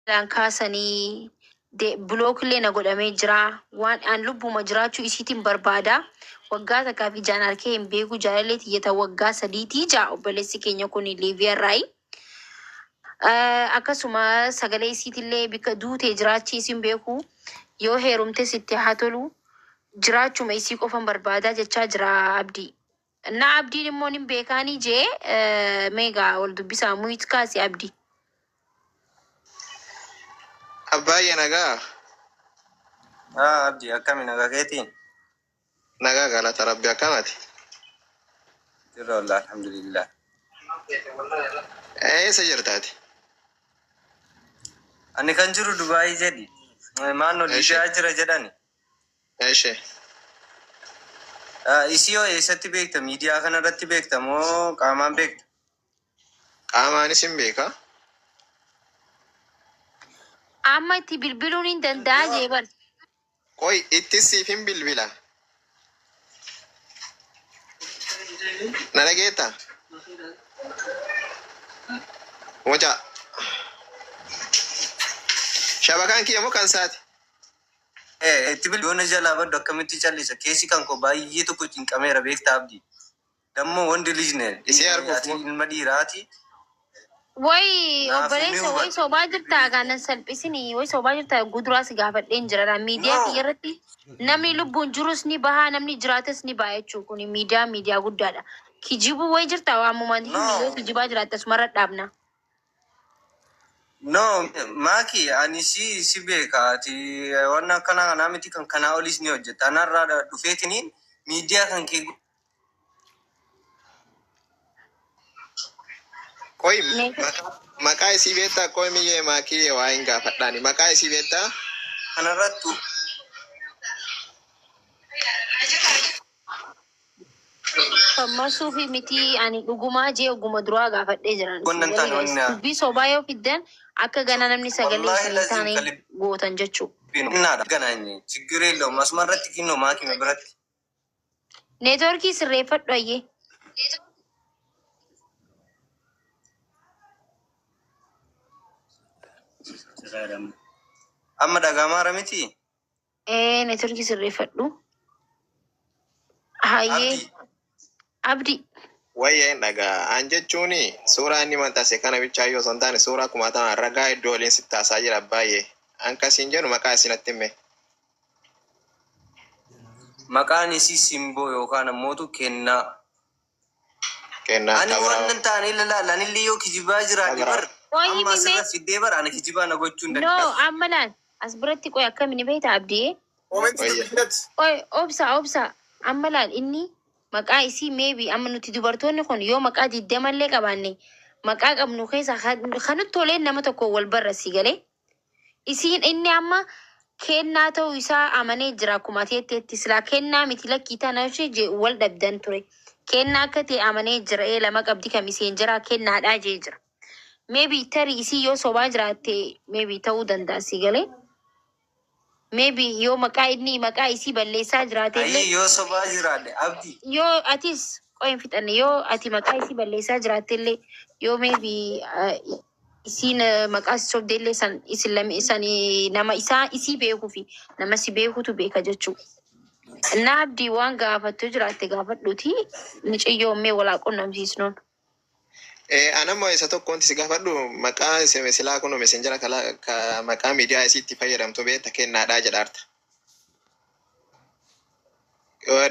Jalaan kaasanii de block illee na godhamee jira. Waan an lubbuma jiraachuu isiitiin barbaada. Waggaa takkaaf ijaan arkee hin beeku jaalallee tiyya ta waggaa sadiitii jaa obboleessi keenya kun Liibiyaa irraayi. Akkasuma sagalee isiitillee bikka duutee jiraachii isin beeku yoo heerumtes itti haa tolu jiraachuma isii qofan barbaada jechaa jira Abdii. Na Abdiin immoo nin beekaanii jee mee gaa wal dubbisaa mute kaasi Abdi. Abbaayye nagaa? Haa Abdi akkami nagaa keetii? Nagaa galata rabbi akkam ati? Jirra wallah alhamdulillah. Eessa jirta ati? Ani kan jiru Dubaayii jedhi. Maannoo Eshi. Liibiyaa jira jedhani. Eshi. Isii hoo eessatti beekta? Miidiyaa kana irratti beekta moo qaamaan beekta? Qaamaanis hin beeka. Amma itti bilbiluun hin danda'a jee bar. Qoy ittis siif hin bilbila. Na dhageetta? Mucaa. Shabakaan kiyya moo kan saati? Itti bilbili yoo na jalaa baddu akkamitti callisa keessi kan koo baay'ee tokko cinqameera beekta abdi dammoo wondi lij ne Isii arguuf ati moo? ilma dhiiraati Way naafuu ni obboleessa way hubatta. sobaa jirtaa gaa nan salphisini way sobaa jirtaa guduraa si gaafadheen jira miidiyaa No kiyya irratti namni lubbuun jirus ni bahaa namni jiraates ni baha jechuu kun miidiyaa miidiyaa guddaadha kijibuu way jirtaa waa ammumaan himi yoo no kijibaa jiraatte asumarra dhaabna. No maaki ani si si beeka ati waan akkanaa kanaa miti kan kanaa oliis ni hojjetta anarraa dhufeetiniin miidiyaa kan kee Qoy Mee maqaa maqaa isii beektaa qoy miyyee maakii waa hin gaafadhaani maqaa isii beektaa kanarrattu Fammasuufi mitii ani dhugumaa jee oguma duraa gaafadhee jiran Wanna isin hin taane galee guys. wanna Dubbii sobaa yoo fiddan akka gana namni sagalee wallaahi isin hin lazim taane kalibbi gootan jechuu. naadha ganaanye chiggir yeellawum asuma irratti kinnoo maakime biratti. Neetworkii sirreeffadhu ayyee. Amma dhagamaara miti. Ee networkii sirreeffadhu. Hayyee Abdi. Abdi. Wayya hin dhagaa. An jechuun suuraa inni maxxanse kana bichaa yoo osoo hin taane suuraa kumaatamaan ragaa hedduu waliin sitti haasaa jira abbaayyee. An ka siin jedhu maqaa isii natti himme. Maqaan isii Simboo yookaan ammootu Kennaa. Kennaa Ani ka biraa waan hoo? nan taane ilaala anillee yoo kijibaa Ka jiraadhe biraa bar Qoy amma himi mee. asirra fiddee bar ana kijibaa na gochuu hin No dandeessu. amma laal as biratti qoy akkami ni beekta Abdii. Comment Wayya. dubbifnati. Qoy obsa obsa amma laal inni maqaa isii maybe amma nuti dubartoonni kun yoo maqaa 20 illee qabaanne maqaa qabnu keessa kan kan nutti toleen nama tokko wal barra si galee. Isiin inni amma kennaa ta'uu isaa amanee jira akkuma ati jetteetti silaa kennaa miti lakkii tana ishee je wal dhabdan ture. Kennaa akka ta'e amanee jira ee lama qabdi kan miseenjeraa kennaadhaa jee jira. Maybe tarii isii yoo sobaa jiraatte maybe ta'uu danda'a si galee. Maybe yoo maqaa inni maqaa isii balleessaa jiraate illee Hayyee yoo sobaa jiraadhe Abdi. yoo atis qoy hin fixanne yoo ati maqaa isii balleessaa jiraatte illee yoo maybe isiin maqaa si sobde illee san isin lame san nama isaa isii beekuu fi nama si beekutu beeka jechuu. Na abdii waan gaafattu jiraatte gaafadhuuti miciyyoo mee walaa qunnamsiisnuun. Eh, an ammoo isa tokko wanti si gaafadhu maqaa isin silaa kun messenjera kala ka maqaa miidiyaa isii itti fayyadamtu beekta kennaadhaa jedhaarta.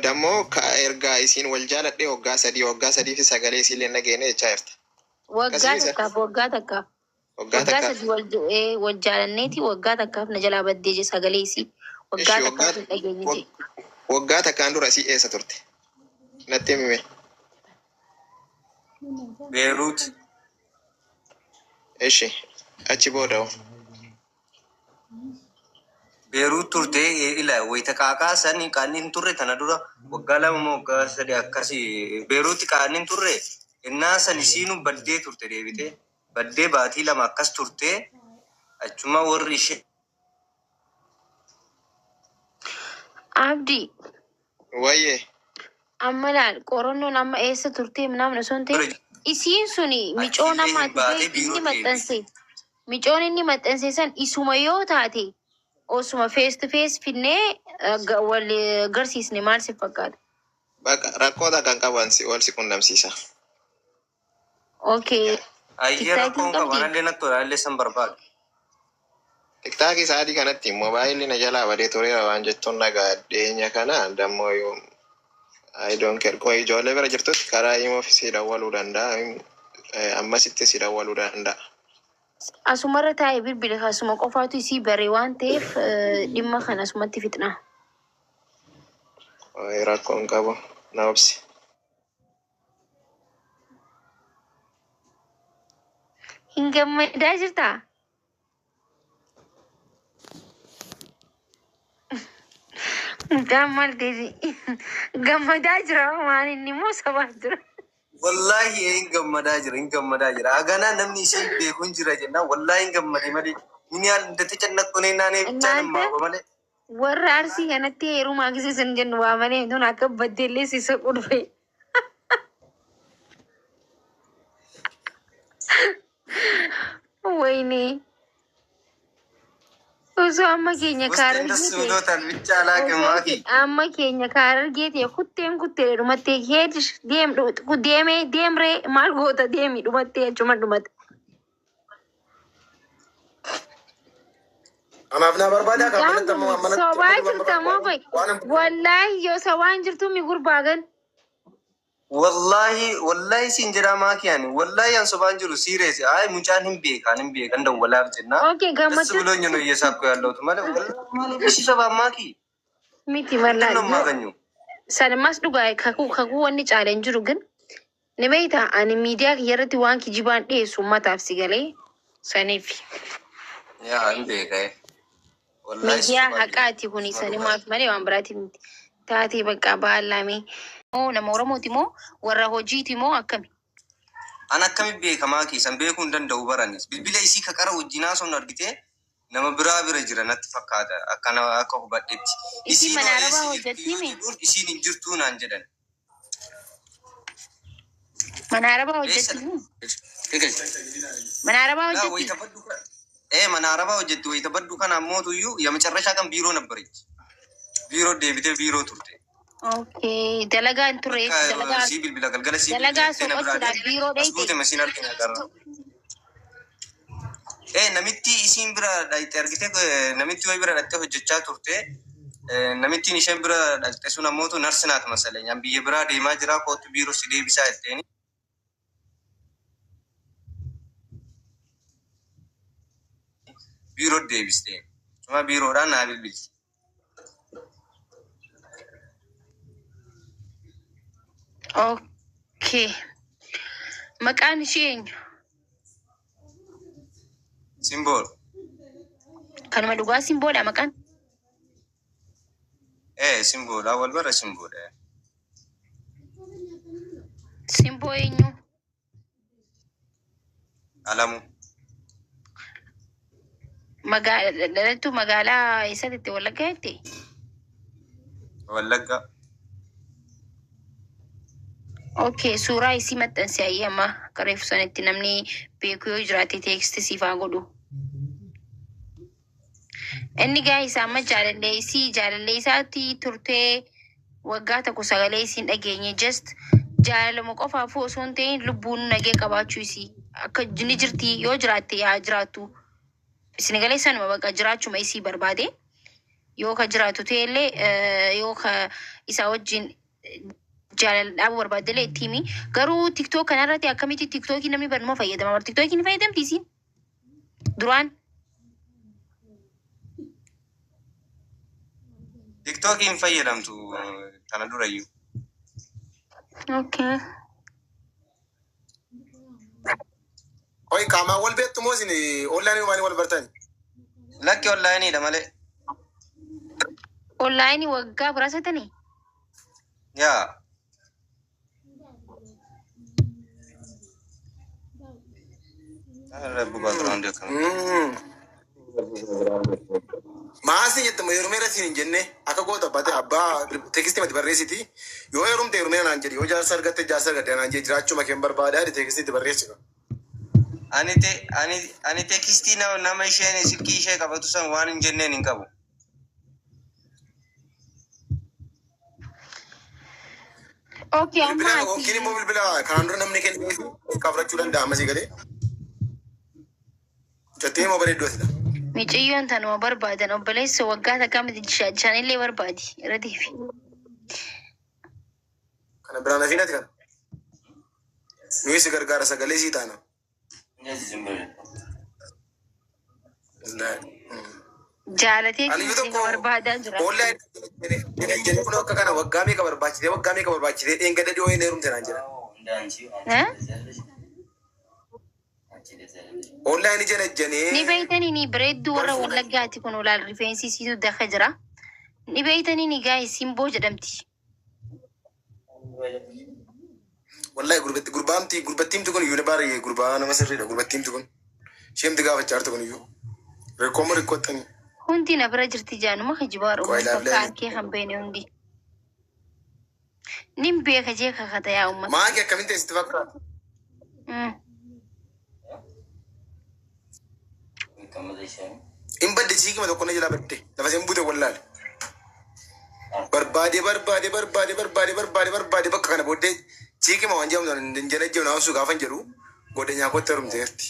Dammoo ka ergaa isiin wal jaaladhee waggaa sadii waggaa sadii fi sagalee isiillee hin dhageenne jechaa jirta. Waggaa Akkasii isa takkaaf waggaa takkaaf waggaa waggaa takkaaf. sadii wal wal jaalanneeti waggaa takkaaf na jalaa baddee je sagalee isii waggaa Ishi takkaaf waggaa hin dhageenye je. waggaa takkaan dura isii eessa turte? Natti himi mee. Beeruut. Ishi achi booda hoo? Beeruut turte ila wayita qaaqaa sani qaanni hin turre tana dura waggaa lama moo waggaa sadi akkasi Beeruutti qaanni hin turre innaa san isiinu baddee turte deebitee baddee baatii lama akkas turte achuma warri ishee Abdi Wayyee. amma laal qorannoon amma eessa turtee minaamin osoo hin ta'in isiin suni micoon achiillee amma hin ati baatee beek inni biiroo deebite. maxxanse Micoon inni maxxanse san isuma yoo taate osuma face to face finnee wal garsiisne maal si fakkaata? Bakka rakkoota kan qaban si wal si qunnamsiisa. Okay. Ayyee TikTok hin rakkoon qaba. qabdi? Anallee natti tola. Anallee san barbaada. TikTokii sa'aatii kanatti moobaayilli na jalaa badee tureera waan jettuun nagaa dhiyeenya kana dammoo yoo I don't care. Koo ijoollee bira jirtutti karaa imo si dawwaluu danda'a. Ammasitti si dawwaluu danda'a. Asumarra taa'ee bilbila asuma qofaatu isii bare waan ta'eef dhimma kana asumatti fixna. Rakkoon qabu na obsi. Hin gammadaa jirtaa? Mucaan maal ta'e gammadaa jira waan inni immoo sabaa jira. Wallaahi hin gammadaa jira, hin gammadaa jira. Haganaa namni ishee beeku hin jira jennaan wallaahi hin gammade malee. Inni haala እንደተጨነቅኩ እኔና እኔ ብቻ ነው እናንተ የማውቀው malee. Warra Arsii kanatti heerumaa keessa hin jennu waamanii tun akka baddeellee si soquu dhufe. Wayne osoo amma keenya ውስጤን ደስ kaarargee ta'e ብሎታል። ብቻ አላውቅም osoo ማኪ amma keenya kaarargee ta'e kutteen kuttee dhumattee heedish deem deemee deemree maal goota deemi dhumattee achuma dhumate. Anaaf naa barbaadaa kan Mucaan manatti kun ammoo manatti sobaa amma jirta moo qoy waan wallaahi yoo sobaan jirtu mi gurbaagan. Wallaahi wallaahi siin jedhaa maaki ani wallaahi an sobaan jiru serious አይ mucaan hin beekan hin beekan dawwalaaf jennaa Okay ደስ gammachuu ብሎኝ ነው እየሳቅኩ ያለሁት ማለት ወላሂ ማለት እሺ ሰባ ማኪ miti ምንድን ነው wallaahi. የማገኘው? Sanumas dhugaa kakuu kakuu wanni caala hin jiru ግን ni beektaa ani miidiyaa kiyya irratti waan kijibaan dhiyeessu uummataaf si galee saniif. yaa hin beeka wallaahi Miidiyaa sobaan jiru haqaati kuni suma dhugaa. sanumaaf malee waan biraatiif miti. Taatee bakka baalaamee. Moo nama Oromooti moo warra hojiiti moo akkami? An akkami beeka maaki san beekuu hin danda'u baranis bilbila isii ka qara wajjin haasofnu argitee nama biraa bira jira natti fakkaata akkana akka hubadhetti. Isii Isiin mana hoo arabaa eessa jirti hojjettii yoo mi? jedhuun isiin hin jirtuu naan jedhan. Mana arabaa Eessa hojjettii mi? Mana arabaa laa hojjettii? wayita baddu kana mana arabaa hojjetti wayita baddu kana ammootuyyuu የመጨረሻ ቀን ቢሮ ነበረች ቢሮ deebitee biiroo turte. Okay dalagaa hin turre Bakka dalagaa sii bilbila galgala sii dalagaa bilbiltee na biraa soqochuudhaaf deemte biiroo as dheeyte. buute masiin argina garra. Namitti isiin bira dhaqxe argite namitti wayi bira dhaqxee hojjechaa turte. Namittiin isheen bira dhaqxe sun ammootu narsi naat masalenya. An biyya biraa deemaa jira kootu biiroo si deebisaa jetteeni. Biiroo deebiste. Suma biiroodhaan naa bilbilti. Okay. Maqaan ishee eenyu? Simbool. Kanuma dhugaa simboodha maqaan? Simboodha. Wal bara simboodha. Simboo eenyu? Alamuu. Magaalaa dhalattuu magaalaa eessatti Wallaggaa jette? Wallagga. Okay, suuraa isii maxxansi ayyee amma akka reefu sanatti namni beeku yoo jiraate text siif haa godhu. Inni gaa isaa amma jaalallee isii jaalallee isaatti turtee waggaa tokko sagalee isiin dhageenye just jaalaluma qofaafuu osoo hin ta'in lubbuun nagee qabaachuu isii akka ni jirti yoo jiraatte haa jiraattu. Isin galee sanuma bakka jiraachuma isii barbaade yoo ka jiraatu ta'ellee yoo ka isaa wajjin jaalala dhaabuu barbaadde illee itti himi. Garuu TikTok kanarratti akkamitti TikTokii namni barnuma fayyadama? Bar TikTokii ni fayyadamti isiin duraan? TikTokii hin fayyadamtu kana durayyuu. Okay. Oi qaamaan wal beektu moo isin onlaayinii waan wal bartani? Lakki onlaayiniidha malee. Onlaayinii waggaa biraasatanii? Yaa. Background akkam. Maasii jette heerumeera siin hin jenne akka goota abbaa abbaa text mati barreessiti yoo heerumte heerumeera naan jedhi yoo jaarsa argatte jaarsa argatte naan jedhi jiraachuu makeen barbaadaa jedhi text itti barreessi. Ani te ani ani text nama isheen silkii ishee qabatu san waan hin jenneen hin qabu. Okay, amma Bilbila yookiin immoo ati bilbila kanaan dura namni kennee kafrachuu danda'a ammasii galee. Jettee immoo bareedduu asidha. Miciyyoon tanuma barbaadan obboleessa waggaa takka miti shanillee barbaadi irra deebi. Kana biraan hafiin ati kana. Nuyi si gargaara sagalee sii taana. Jaalatee Ani iyyuu isin tokko barbaadaa jira. Ollaa jedhee kun akka kana waggaa meeqa barbaachitee dheengadda dhiyoo hin heerumte naan jedhan. Eh? Ollaa inni jala Ni jenee beeytanii ni bareedduu wal warra fuudhan. Wallaggaati kun olaal rifeensi isiitu daka jira. Ni beeytanii ni gaa'e simboo jedhamti. Wallahi gurbatti gurbaamti gurbattiimti kun iyyuu baay'ee gurbaa nama sirriidha gurbattiimti kun. Isheemti gaafachaa jirtu kun iyyuu. Rikkoo rikkottanii. Hundi na bira jirti jaanuma kijibaar Qoy uummata bakka ilaaflee. arkee kan beene hundi. Nin beeka jee kakata yaa uummata. Maaki akkamiin teessitti fakkaata? Hin badde siikima tokko na jalaa badde. Lafa isheen buute wallaale. Barbaadee barbaadee barbaadee barbaadee barbaadee barbaadee bakka kana booddee siikima waan jedhamu hin jala jedhu naaf gaafa hin jedhu godhe nyaakotti herumteerti.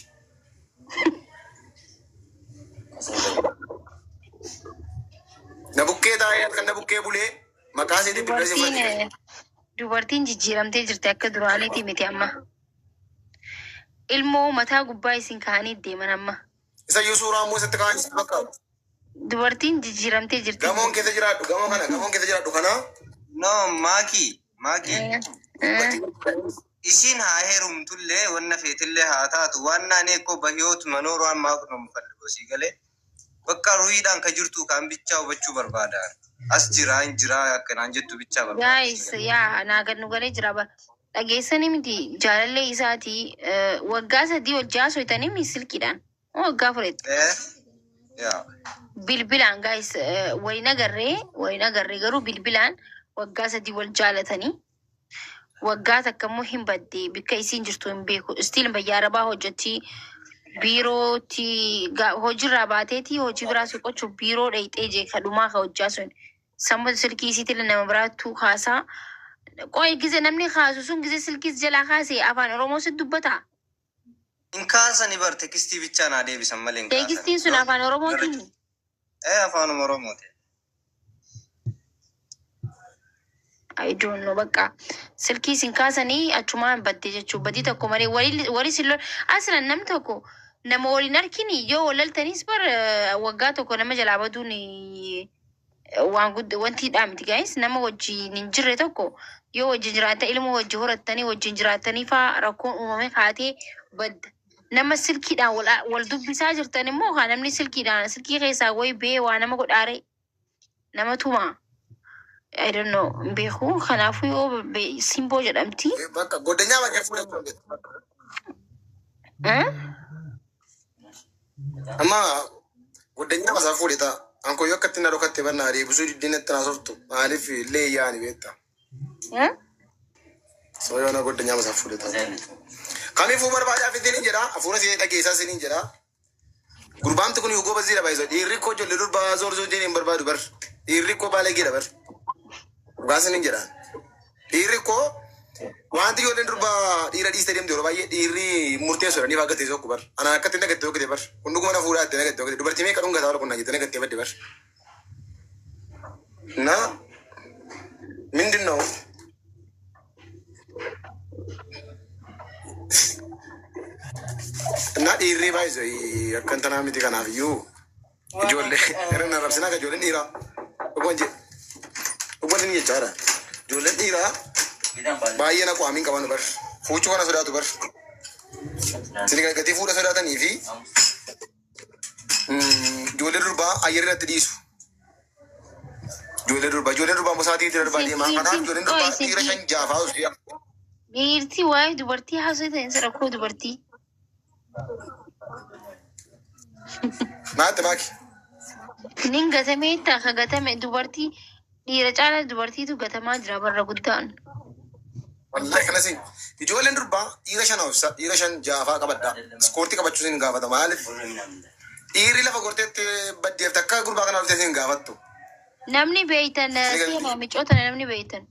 Na bukkee taa'ee halkan na bukkee bulee maqaa isheetii bilbila ishee Dubartiin fudhatee dubartiin jijjiiramtee jirti akka duraaniiti miti amma. Ilmoo mataa gubbaa isin kaa'anii deeman amma. Isa iyyuu suuraa immoo isatti kaa'an isatti fakkaata. Dubartiin jijjiiramtee jirti. Gamoon keessa jiraadhu gamoo kana gamoon keessa jiraadhu kana. No, Maaki, Maaki. Isiin haa heerumtullee wanna feetillee haa taatu waan naani ekkoo bahiyoot manoor waan maaf nu ፈልገው sii galee bakka ruhiidhaan ka jirtu kaan bichaa hubachuu barbaada. As jira hin jira akkanaan jettu bichaa barbaada. Guys, yaa naa gad nu galee jira bara. Dhageessanii miti jaalallee isaati waggaa 3 hojjaa soitanii mi silkiidhaan. Waggaa 4tti. Eh? Yaa. Bilbilaan guys waliin agarree garuu bilbilaan waggaa 3 wal jaalatanii. Waggaa takka immoo hin badde bikka isiin jirtu hin beeku. Still biyya arabaa hojjetti biirootti hojiirraa baateeti hojii biraa soqochuuf biiroo dhayxee jee kadhumaa ka hojjaa sun. Sammuu silkii isiitillee nama biraattu kaasaa. Qoy gize namni kaasu sun gize silkiis jalaa kaase afaan Oromoo si dubbata. Hin kaasani bar text bichaa naa deebisan malee hin kaasani. Textiin sun afaan Oromootiin. Eh, afaanuma Oromooti. I don't know bakka silkii isin kaasanii achumaan badde jechuun badii tokko malee wali sin lol aslan namni tokko nama waliin harkini yoo walaltanis bar waggaa tokko nama jalaa baduun waan guddaa wanti dhaa miti guys. Nama wajjin hin jirre tokko yoo wajjin jiraata ilmoo wajjin horattanii wajjin jiraatanii faa rakkoon uumame kaatee badda. Nama silkiidhaan wal dubbisaa jirtan immoo haa namni silkiidhaan silkii keessaa wayi bee waa nama godhaare nama tumaa. I don't know hin beeku kanaafuu yoo simboo jedhamti. Bakka goddanyaa bakka fuudhachuu. Eh? Amma goddanyaa masaa fuudhe ta'a. Anko yoo akkatti na dhokatte bannaa deebisuu diddeen itti naa sortu maaliif illee yaani beekta. Eh? Soo yoo na goddanyaa masaa fuudhe ta'a. Kamiifuu barbaadaa fitiin jedha hafuura si dhageessaa siniin jedha. Gurbaamti kun yugoo baziidha baay'isoo dhiirri koo ijoollee durbaa zoor zoor jedhee hin barbaadu bar. Dhiirri koo baalegeedha bar. Dhugaa siniin jedha. Dhiirri koo wanti ijoolleen durbaa dhiira dhiistee deemte yeroo baay'ee dhiirri murteessuudha ni faaggatee sokku bar. Anaan akkatti nagattee hokkite bar. Kun dhuguma na fuudhaa itti nagattee hokkite. Dubartii meeqa dhungataa wal qunnaa jettee nagattee badde bar. Na ምንድን ነው እና dhiirri baay'isoo akka intanaa miti kanaaf iyyuu ijoollee irra na rabsinaa ka ijoolleen dhiiraa dhuguma je dhuguma inni jechaadha. Ijoolleen dhiiraa baay'ee na qaamiin qaban bar fuuchuu kana sodaatu bar. Isin gatii fuudha sodaatanii fi ijoollee durbaa ayyera irratti dhiisu. Ijoollee durbaa immoo sa'aatii itti darbaa deemaa. Kanaaf ijoolleen durbaa dhiira shan jaafaa osoo Dhiirti waa'ee dubartii haasoftan isa rakkoo dubartii. Maatti maaki. Nin gatamee ka gatame dubartii dhiira caalaa dubartiitu gatamaa jira barra guddaan. Wallahi kanas ijoolleen durbaa dhiira shan obsa dhiira shan jaafaa qabadha. Iskoortii qabachuu sin gaafata maaliif? Dhiirri lafa gorteetti baddeef takka gurbaa kana dhuftee sin gaafattu. Namni beeytan seenaa micoota namni beeytan.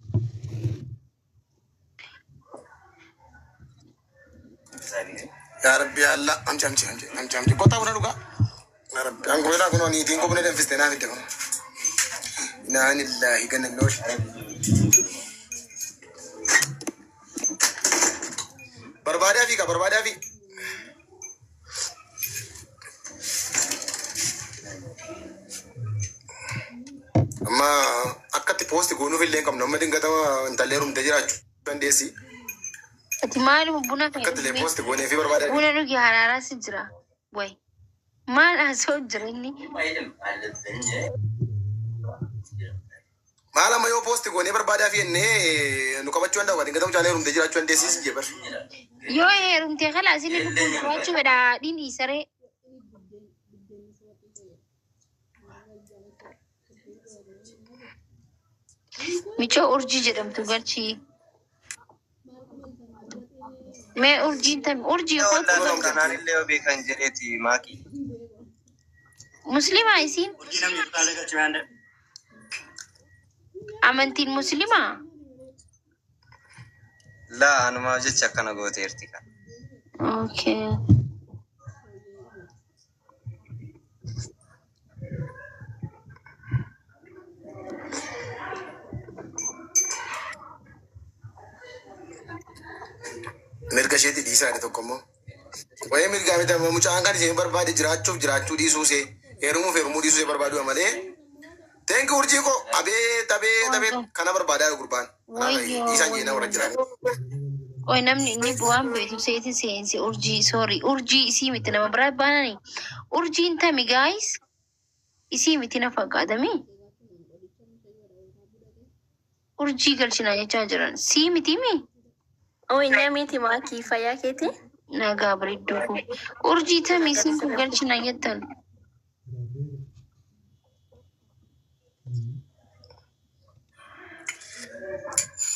Yaa Rabbi yaa Allah amci amci amci amci amci kottaa buna dhugaa. Yaa Rabbi an goyilaa kunoo niitiin koo buna danfiste naa fidde kun. Inaa lillahi ganna noosh. Barbaadaa fi ka barbaadaa fi. Amma akkatti poosti goonuuf illee hin qabnu amma dingatama intallee heerumtee jiraachuu dandeessi. Ati maaluma buna Akkatti illee kee poosti goonee fi barbaadaa. buna dhugi haraaraas jira. Way maal haasa'u jira inni? Maal amma yoo poosti goonee barbaadaa fi jennee nu qabachuu danda'u dingatama caalee heerumtee jiraachuu dandeessi si jee bar. Yoo heerumtee kalaas inni lubbuun jiraachuu fedha haadhiin dhiisaree. Micoo urjii jedhamtu galchii. Mee urjiin tam urjii kootu Wallaahi kanaan illee yoo beekan jedheeti maaki. muslimaa isiin amantiin muslimaa. Laa anumaaf jecha akkana gooteerti kan. Okay. Mirga isheetti dhiisaa jedhe tokko immoo. Wayii mirgaa miti amma mucaan kan isheen barbaade jiraachuuf jiraachuu dhiisuu ishee heerumuuf heerumuu dhiisuu ishee barbaadu malee. Teenki urjii koo abeet abeet abeet kana barbaadaa jiru gurbaan. Kanaaf Wayyoo dhiisaan jeenaa warra wayyoo. jiran. Qoy namni inni bu'aan beektu seetin seensi urjii sorry urjii isii miti nama biraa baanani. Urjiin tami guys isii miti na fakkaatami. Urjii galchinaa jechaa jiran sii miti mi? Oi, namiti maakii fayyaa keeti? Nagaa bareedduu koo. Urjii tami isiin kun galchinaa jettan.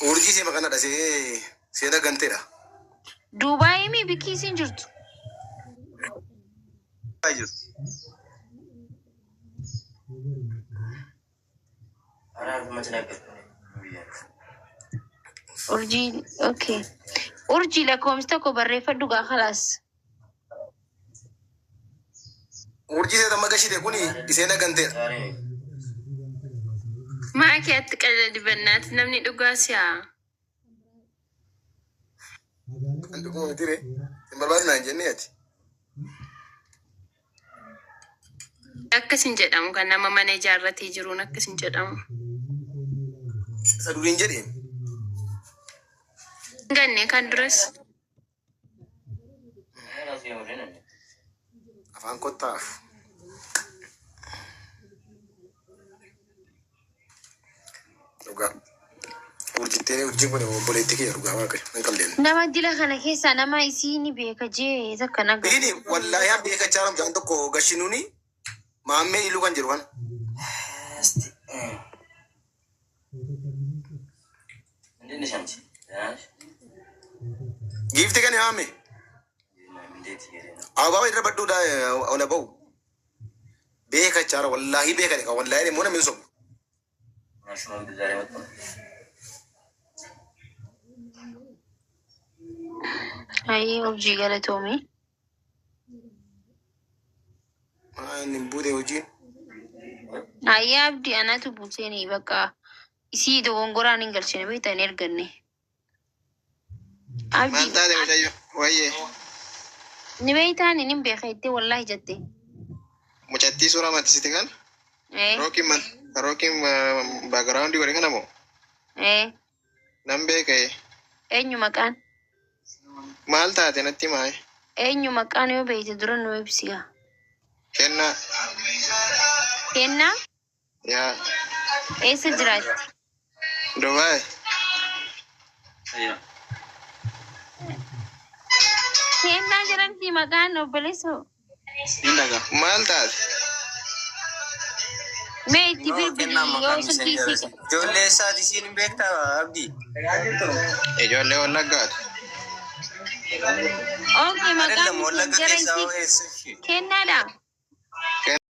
Urjii ishee maqaan dhasee seena ganteedha. Duubaayii mi bikki isiin jirtu? Jirtu. Urjii okay. Urjii lakkoofsi tokko barreeffadhu gaa khalaas. Urjii ishee amma gashite kuni seena ganteedha. Maakii atti qalala dibannaati namni dhugaa si'a. Kan dhuguma miti ree. Hin barbaadu naan jennee ati. Akkas hin jedhamu kan nama mana ijaarratee jiruun akkas hin jedhamu. Isa duriin jedheen. Hin ganne kan duras Afaan kottaaf. Dhugaa. Urjitteen urjiin kun obboleettii kiyya dhugaa waaqayyo hin qabdeen. Nama dila kana keessaa nama isii ni beeka jee takka nagaa. Bikini wallaahi an beeka chaara mucaan tokko gashinuuni maammee iluu kan jedhu kana. Giifti kan maame. Abaabaa irra badduudha ola ba'u. Beeka chaara wallaahi beeka kan wallaahi immoo namni hin sobu. Ayi urjii galatoomii. Inni hin buute hojiin. Ayi abdii anatu buuseeni bakka isii dogongoraan hin galchine beektaa hin erganne. Maal Abdii taate mucayyoo? Wayyee ni beektaan hin beeka jettee wallaahi jette. mucattii suuraa maxxansite kan Eh rookiin man rookiin baagiraawundi godhe kana moo eh nan beeka eenyu maqaan maal taate natti himaa eenyu maqaan yoo beekte dura nu ibsiga. kennaa Kennaa yaa eessa jiraatti? Dubaay Kennaa jedhamti maqaan obboleessoo. maal taate? Mee itti No, bilbili kennaa yoo maqaan silkii miseenjara. isii. Ijoollee isaati isiin hin beektaa Abdii? Ijoollee Wallaggaati. Okay, maqaan Adillam Wallagga miseenjara keessaa hoo isii eessa ishee? kennaadha.